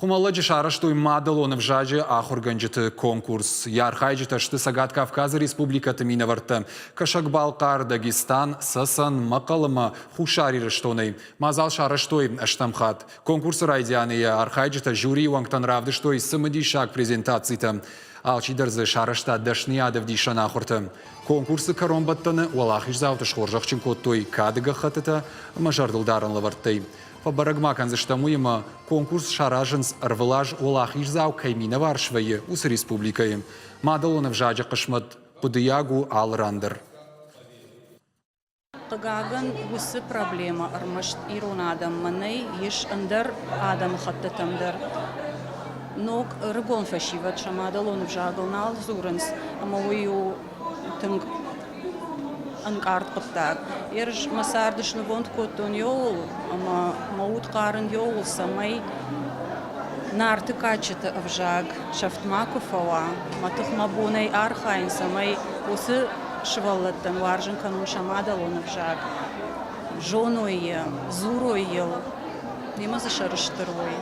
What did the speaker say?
Хуымӕллӕджы сарӕзтой мадӕлон ӕвзаджы ахуыргӕнджыты конкурс. Йӕ архайджытӕ сты Цӕгат Кавказы республикӕты минӕвӕрттӕ Кӕсӕг-Балхъар, Дагестан, Цӕцӕн, Мӕхъӕл ӕмӕ Хуссар Ирыстонӕй. Мадзал сарӕзтой ӕстӕм хатт. Конкурсы райдианы йӕ архайджытӕ жюрийы уӕнгтӕн равдыстой цымыдисаг презентацитӕ. Алчидӕр дзы сарӕзта дӕсныйадӕвдисӕн ахуыртӕ. Конкурсы кӕронбӕттӕны уӕлахиздзауты схорзӕхджын кодтой кады гӕххӕттытӕ ӕмӕ зӕрдылдарӕн лӕвӕрттӕй. Фӕбӕрӕг ма кӕндзыстӕм уый, ӕмӕ конкурс саразынц ӕрвылаз уӕлахиздзау кӕй минӕвар свӕййы, уыцы республикӕйы. Мадӕлон ӕвзаджы хъысмӕт хъуыдыйаг у алы ран дӕр. Хъыгагӕн, уыцы проблемӕ ӕрмӕст ирон адӕммӕ нӕй, ис ӕндӕр адӕмыхӕттытӕм дӕр. Ног ӕрыгон фӕсивӕд сӕ мадӕлон ӕвзагыл нал дзурынц, ӕмӕ уый у тынг ӕнкъард хъуыддаг. Ерыс мӕ царды снывонд кодтон еуыл ӕмӕ мӕ уд хъарын еуыл, цӕмӕй Нарты кадджыты ӕвзаг сӕфт макуы фӕуа, мӕ тых мӕ бонӕй архайын, цӕмӕй уыцы сывӕллӕттӕн уарзын кӕнон сӕ мадӕлон ӕвзаг, зоной йӕ, дзурой йыл, немӕ дзы сӕрыстыр уой.